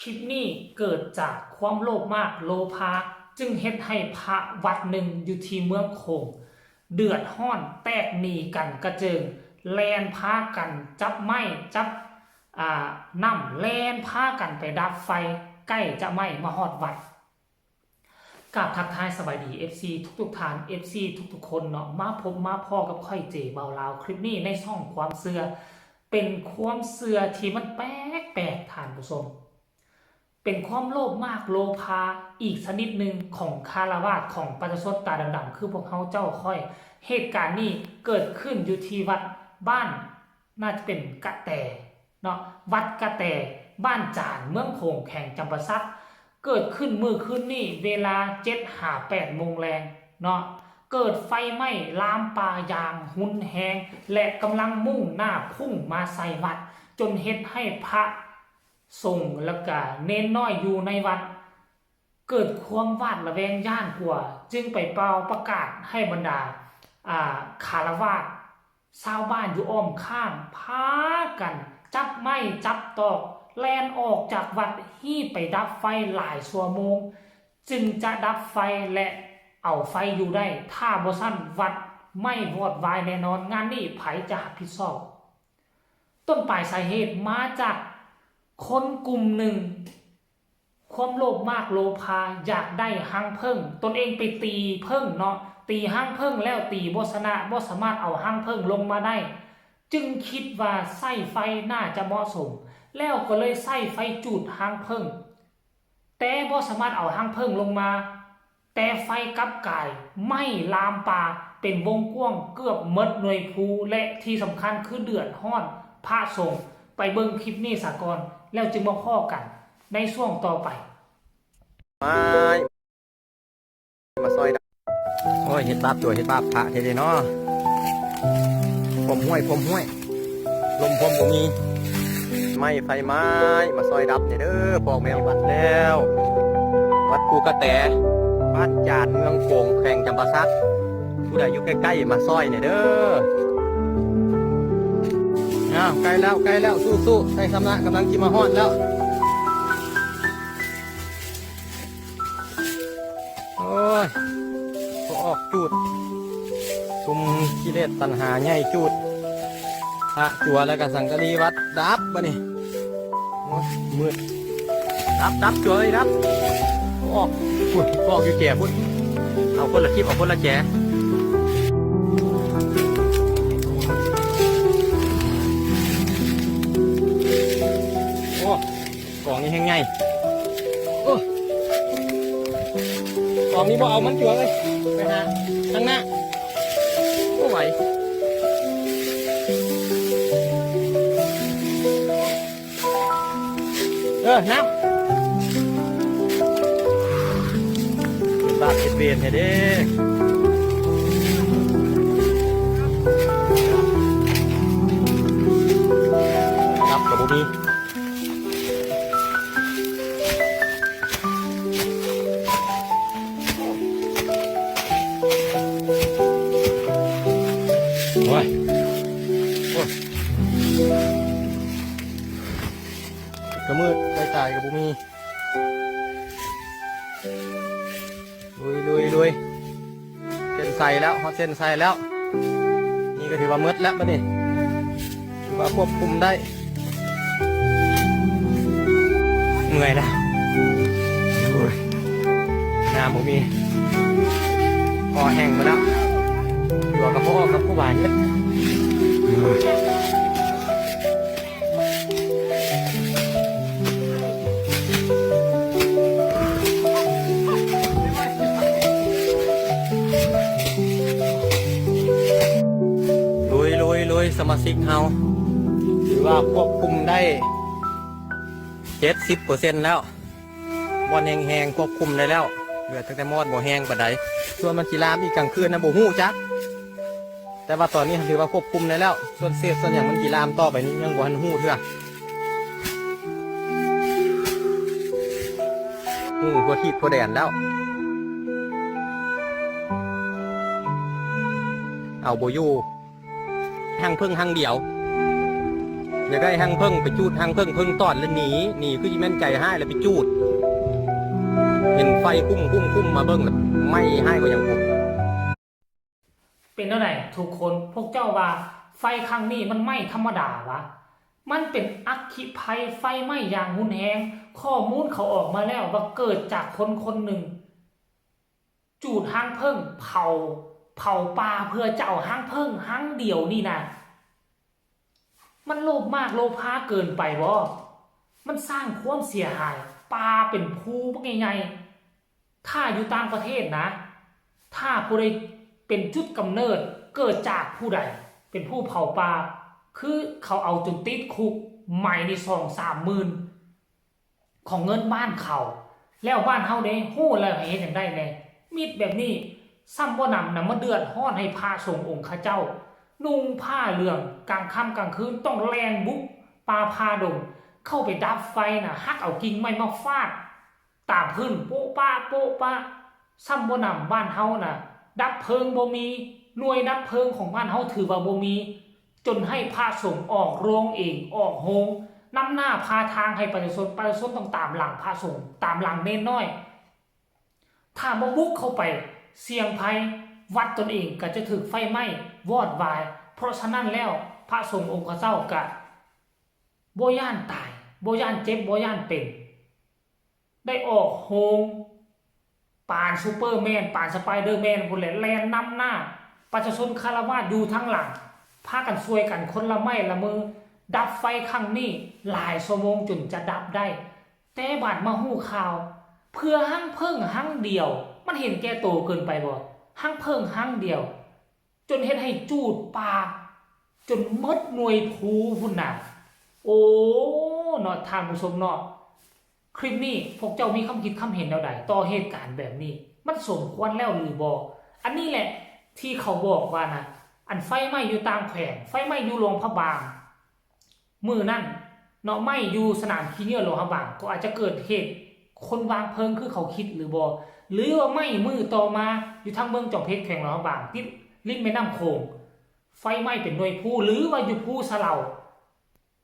ຄລິບນີ້ເກີດຈາກຄວາມໂລບມາກໂລພາ ຈຶ່ງເຮັດໃຫ້ພະວັດໜຶ່ງຢູ່ທີ່ເມືອງໂຂງເດືອດຮ້ອນ ແຕກໜີກັນກະເຈິງ ແລ່ນພາກັນຈັບໄມ້ຈັບ ອ່າ ນ້ຳ ແລ່ນພາກັນໄປດັບໄຟ ໃກ້ຈະໄໝ້ມາຮອດວັດ. ກາບທັກທາຍສະບາຍດີເອັຟຊີທຸກໆທ່ານ ເອັຟຊີທຸກໆຄົນເນາະ ມາພົບມາພໍ້ກັບຂ້ອຍເຈ ເບົາລາວ ຄລິບນີ້ໃນຊ່ອງຄວາມເຊື່ອ ເປັນຄວາມເຊື່ອທີ່ມັນແປກໆທ່ານຜູ້ຊົມ ເປັນຄວາມໂລບມາກໂລພາອີກຊະນິດໜຶ່ງຂອງຄາລະວາດຂອງປະຊາຊົນຕາດຳໆ ຄືພວກເຮົາເຈົ້າຂ້ອຍ. ເຫດການນີ້ເກີດຂຶ້ນຢູ່ທີ່ວັດບ້ານ ໜ້າຈະເປັນກະແຕເນາະ ວັດກະແຕ ບ້ານຈານ ເມືອງໂຂງ ແຂວງຈຳປາສັກ. ເກີດຂຶ້ນມື້ຄືນນີ້ເວລາເຈັດຫາແປດໂມງແລງເນາະ ເກີດໄຟໄໝ້ລາມປ່າຢ່າງຮຸນແຮງ ແລະ ກຳລັງມຸ່ງໜ້າພຸ່ງມາໃສ່ວັດ ຈົນເຮັດໃຫ້ພະສົງ ແລະ ກະເນນນ້ອຍຢູ່ໃນວັດ ເກີດຄວາມຫວາດລະແວງຢ້ານກົວ ຈຶ່ງໄປເປົ່າປະກາດໃຫ້ບັນດາ ອ່າ ຄາລະວາດ ຊາວບ້ານຢູ່ອ້ອມຂ້າງພາກັນຈັບໄມ້ຈັບຕອກ ແລ່ນອອກຈາກວັດ ຮີບໄປດັບໄຟຫຼາຍຊົ່ວໂມງ ຈຶ່ງຈະດັບໄຟ ແລະ ເອົາໄຟຢູ່ໄດ້. ຖ້າບໍ່ຊັ້ນ ວັດໄໝ້ວອດວາຍແນ່ນອນ. ງານນີ້ໃຜຈະຮັບຜິດຊອບ? ຕົ້ນປາຍສາເຫດມາຈາກຄົນກຸ່ມໜຶ່ງ ຄວາມໂລບມາກໂລພາ ຢາກໄດ້ຮັງເຜິ້ງ ຕົນເອງໄປຕີເຜິ້ງເນາະ ຕີຮັງເຜິ້ງແລ້ວຕີບໍ່ຊະນະ ບໍ່ສາມາດເອົາຮັງເຜິ້ງລົງມາໄດ້ ຈຶ່ງຄິດວ່າໃຊ້ໄຟໜ້າຈະເໝາະສົມ ແລ້ວກໍເລີຍໃຊ້ໄຟຈູດຮັງເຜິ້ງ ແຕ່ບໍ່ສາມາດເອົາຮັງເຜິ້ງລົງມາ ແຕ່ໄຟກັບກາຍໄໝ້ລາມປ່າເປັນວົງກວ້າງເກືອບໝົດໜ່ວຍພູ ແລະ ທີ່ສຳຄັນຄືເດືອດຮ້ອນພະສົງ. ໄປເບິ່ງຄລິບນີ້ສາກ່ອນ ແລ້ວຈຶ່ງມາພໍ້ກັນໃນຊ່ວງຕໍ່ໄປ. ມາ ມາຊ່ອຍດັບ. ໂອ້ຍ ເຮັດບາບຕົວະ ເຮັດບາບພະແທ້ເດເນາະ. ຜົມຫ້ວຍ ຜົມຫ້ວຍ ລົມຜົມບໍ່ມີ. ໄໝ້ໄຟໄໝ້ ມາຊ່ອຍດັບແດ່ເດີ ພວກແມ່ວັດແລ້ວ ວັດພູກະແຕ ບ້ານຈານ ເມືອງໂຂງ ແຂວງຈຳປາສັກ. ຜູ້ໃດຢູ່ໃກ້ໆ ມາຊ່ອຍແດ່ເດີ. ອ້າວ ໃກ້ແລ້ວ ໃກ້ແລ້ວ ສູ້ໆ ໃກ້ຊຳນະ ກຳລັງຊິມາຮອດແລ້ວ. ໂອ້ຍ ບໍ່ອອກຈູດ ຊຸມກິເລດຕັນຫາໃຫຍ່ຈູດ ພະຈົວແລ້ວກະສັງກະລີວັດດັບບາດນີ້. ໂອ້ຍ ມືດ ດັບ ດັບ ຈົວເອີຍ ດັບ ບໍ່ອອກ ພຸ້ນ ບໍ່ອອກຢູ່ແຈພຸ້ນ. ເອົາຄົນລະຄລິບ ເອົາຄົນລະແຈ. ໂອ້ ກອງນີ້ແຮງໃຫຍ່. ໂອ້ ກອງນີ້ບໍ່ເອົາມັນຈົວເລີຍ ໄປຫາທາງໜ້າ ບໍ່ໄຫວ. ເອີ ນຳ ເຮັດບາບເຮັດເວນໃຫ້ເດ້ ນຳກໍບໍ່ມີ. ໂອ້ຍ ໂອ້ຍ ກະມືດ ໄຟສາຍກະບໍ່ມີ. ລຸຍ ລຸຍ ລຸຍ ເສັ້ນໄຊແລ້ວ ຮອດເສັ້ນໄຊແລ້ວ. ນີ້ກະຖືວ່າໝົດແລ້ວບາດນີ້ ຖືວ່າຄວບຄຸມໄດ້. ເມື່ອຍແລ້ວ ໂອ້ຍ ນ້ຳບໍ່ມີ ຄໍແຫ້ງໝົດແລ້ວ. ຕົວກະພໍອອກກັບຜູ້ບາດນີ້. ລຸຍ ລຸຍ ລຸຍ ສະມາຊິກເຮົາ ຖືວ່າຄວບຄຸມໄດ້ເຈັດສິບເປີເຊັນແລ້ວ. ບ່ອນແຫ້ງໆ ຄວບຄຸມໄດ້ແລ້ວ ເຫຼືອຕັ້ງແຕ່ມອດບໍ່ແຫ້ງປານໃດ. ສ່ວນມັນຊິລາມອີກກາງຄືນນະ ບໍ່ຮູ້ຈັກ ແຕ່ວ່າຕອນນີ້ຖືວ່າຄວບຄຸມໄດ້ແລ້ວ. ສ່ວນເສດສ່ວນຫຍັງມັນຊິລາມຕໍ່ໄປນີ້ ຍັງບໍ່ທັນຮູ້ເທື່ອ. ຮູ້ທົ່ວທີບທົ່ວແດນແລ້ວ ເອົາບໍ່ຢູ່. ຮັງເຜິ້ງຮັງດຽວ ຢາກໄດ້ຮັງເຜິ້ງໄປຈູດຮັງເຜິ້ງ ເຜິ້ງຕອດແລ້ວໜີ ໜີຄືຊິແມ່ນໃຈຮ້າຍແລ້ວໄປຈູດ ເຫັນໄຟຄຸ້ມໆໆ ມາເບິ່ງແລ້ວໄໝ້ຮ້າຍກວ່າຫຍັງພຸ້ນ. ເປັນແນວໃດທຸກຄົນ? ພວກເຈົ້າວ່າໄຟຄັ້ງນີ້ມັນໄໝ້ທຳມະດາຫວາ? ມັນເປັນອັກຄີໄພ ໄຟໄໝ້ຢ່າງຮຸນແຮງ. ຂໍ້ມູນເຂົາອອກມາແລ້ວວ່າເກີດຈາກຄົນຄົນໜຶ່ງ ຈູດຮັງເຜິ້ງ ເຜົາ ເຜົາປ່າເພື່ອຈະເອົາຮັງເຜິ້ງຮັງດຽວນີ້ນະ. ມັນໂລບມາກໂລພາເກີນໄປບໍ່? ມັນສ້າງຄວາມເສຍຫາຍ ປ່າເປັນພູບັກໃຫຍ່ໆ. ຖ້າຢູ່ຕ່າງປະເທດນະ ຖ້າຜູ້ໃດເປັນຈຸດກຳເນີດ ເກີດຈາກຜູ້ໃດເປັນຜູ້ເຜົາປ່າ ຄືເຂົາເອົາຈົນຕິດຄຸກ ໄໝນີ້ສອງສາມໝື່ນ ຂອງເງິນບ້ານເຂົາ. ແລ້ວບ້ານເຮົາເດ້ ຮູ້ແລ້ວໃຫ້ເຮັດຫຍັງໄດ້ແດ່? ມິດແບບນີ້ ຊ້ຳບໍ່ໜຳນະ ມາເດືອດຮ້ອນໃຫ້ພະສົງອົງຄະເຈົ້າ ນຸ່ງຜ້າເຫຼືອງ ກາງຄ່ຳກາງຄືນຕ້ອງແລ່ນບຸກປ່າຜ່າດົງ ເຂົ້າໄປດັບໄຟນະ ຫັກເອົາກິ່ງໄມ້ມາຟາດຕາມພື້ນ ໂປະປະໂປະປະ. ຊ້ຳບໍ່ໜຳ ບ້ານເຮົານະ ດັບເພີງບໍ່ມີ ໜ່ວຍດັບເພີງຂອງບ້ານເຮົາຖືວ່າບໍ່ມີ ຈົນໃຫ້ພະສົງອອກໂຮງເອງ ອອກໂຮງ ນຳໜ້າພາທາງໃຫ້ປະຊາຊົນ ປະຊາຊົນຕ້ອງຕາມຫຼັງພະສົງ ຕາມຫຼັງເນນນ້ອຍ. ຖ້າບໍ່ບຸກເຂົ້າໄປ ສ່ຽງໄພ ວັດຕົນເອງກໍຈະຖືກໄຟໄໝ້ວອດວາຍ. ເພາະສະນັ້ນແລ້ວ ພະສົງອົງຄະເຈົ້າກະບໍ່ຢ້ານຕາຍ ບໍ່ຢ້ານເຈັບ ບໍ່ຢ້ານເປັນ ໄດ້ອອກໂຮງ ປານຊຸບເປີແມນ ປານສະໄປເດີແມນພຸ້ນແຫຼະ ແລ່ນນຳໜ້າ ປະຊາຊົນຄາລະວາດຢູ່ທາງຫຼັງ ພາກັນຊ່ວຍກັນຄົນລະໄມ້ລະມື ດັບໄຟຄັ້ງນີ້ຫຼາຍຊົ່ວໂມງຈົນຈະດັບໄດ້. ແຕ່ບາດມາຮູ້ຂ່າວ ເພື່ອຮັງເຜິ້ງຮັງດຽວ ມັນເຫັນແກ່ໂຕເກີນໄປບໍ່? ຮັງເຜິ້ງຮັງດຽວ ຈົນເຮັດໃຫ້ຈູດປ່າຈົນໝົດໜ່ວຍພູພຸ້ນນະ. ໂອ້ ເນາະ ທ່ານຜູ້ຊົມເນາະ ຄລິບນີ້ພວກເຈົ້າມີຄຳຄິດຄຳເຫັນແນວໃດຕໍ່ເຫດການແບບນີ້? ມັນສົມຄວນແລ້ວຫຼືບໍ່? ອັນນີ້ແຫຼະທີ່ເຂົາບອກວ່ານະ ອັນໄຟໄໝ້ຢູ່ຕ່າງແຂວງ ໄຟໄໝ້ຢູ່ຫຼວງພະບາງ ມື້ນັ້ນເນາະ ໄໝ້ຢູ່ສະໜາມຂີ້ເຫຍື້ອຫຼວງພະບາງ ກໍອາດຈະເກີດເຫດຄົນວາງເພີງຄືເຂົາຄິດຫຼືບໍ່? ຫຼືວ່າໄໝ້ມື້ຕໍ່ມາຢູ່ທາງເມືອງຈອມເພັດ ແຂວງຫຼວງພະບາງ ຕິດລິມແມ່ນ້ຳໂຂງ ໄຟໄໝ້ເປັນໜ່ວຍພູ ຫຼືວ່າຢູ່ພູສະເຫຼົາ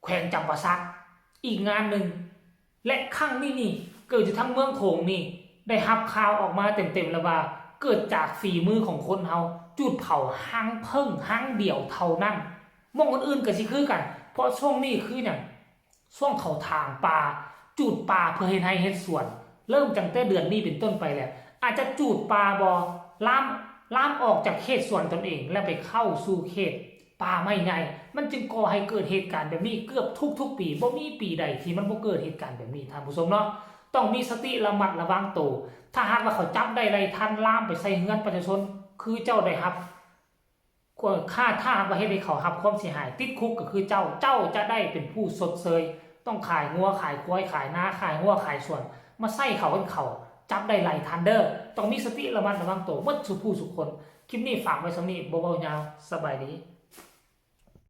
ແຂວງຈຳປາສັກ ອີກງານໜຶ່ງ ແລະ ຄັ້ງນີ້ນີ້ ເກີດຢູ່ທາງເມືອງໂຂງນີ້ ໄດ້ຮັບຂ່າວອອກມາເຕັມໆແລ້ວວ່າ ເກີດຈາກຝີມືຂອງຄົນເຮົາ ຈູດເຜົາຮັງເຜິ້ງຮັງດຽວເທົ່ານັ້ນ. ໝ່ອງອື່ນໆກໍຊິຄືກັນ ເພາະຊ່ວງນີ້ຄືຫຍັງ? ຊ່ວງເຂົາຖາງປ່າ ຈູດປ່າເພື່ອເຮັດໄຮ່ເຮັດສວນ. ເລີ່ມຕັ້ງແຕ່ເດືອນນີ້ເປັນຕົ້ນໄປແລ້ວ ອາດຈະຈູດປ່າບໍ່ ລາມ ລາມອອກຈາກເຂດສວນຕົນເອງ ແລ້ວໄປເຂົ້າສູ່ເຂດປ່າໄມ້ໃຫຍ່ ມັນຈຶ່ງກໍ່ໃຫ້ເກີດເຫດການແບບນີ້ເກືອບທຸກໆປີ ບໍ່ມີປີໃດທີ່ມັນບໍ່ເກີດເຫດການແບບນີ້ ທ່ານຜູ້ຊົມເນາະ. ຕ້ອງມີສະຕິລະມັດລະວັງໂຕ ຖ້າຫາກວ່າເຂົາຈັບໄດ້ໄລ່ທັນ ລາມໄປໃສ່ເຮືອນປະຊາຊົນ ຄືເຈົ້າໄດ້ຮັບ ຄ່າ ຖ້າຫາກວ່າເຮັດໃຫ້ເຂົາຮັບຄວາມເສຍຫາຍ ຕິດຄຸກກໍຄືເຈົ້າ ເຈົ້າຈະໄດ້ເປັນຜູ້ຊົດເຊີຍ ຕ້ອງຂາຍງົວ ຂາຍຄວາຍ ຂາຍນາ ຂາຍຮົ້ວ ຂາຍສວນ ມາໃຊ້ເຂົາ ເຂົາຈັບໄດ້ໄລ່ທັນເດີ້. ຕ້ອງມີສະຕິລະມັດລະວັງໂຕໝົດສູ່ຜູ້ສູ່ຄົນ. ຄລິບນີ້ຝາກໄວ້ສ່ຳນີ້ ບໍ່ເວົ້າຍາວ. ສະບາຍດີ.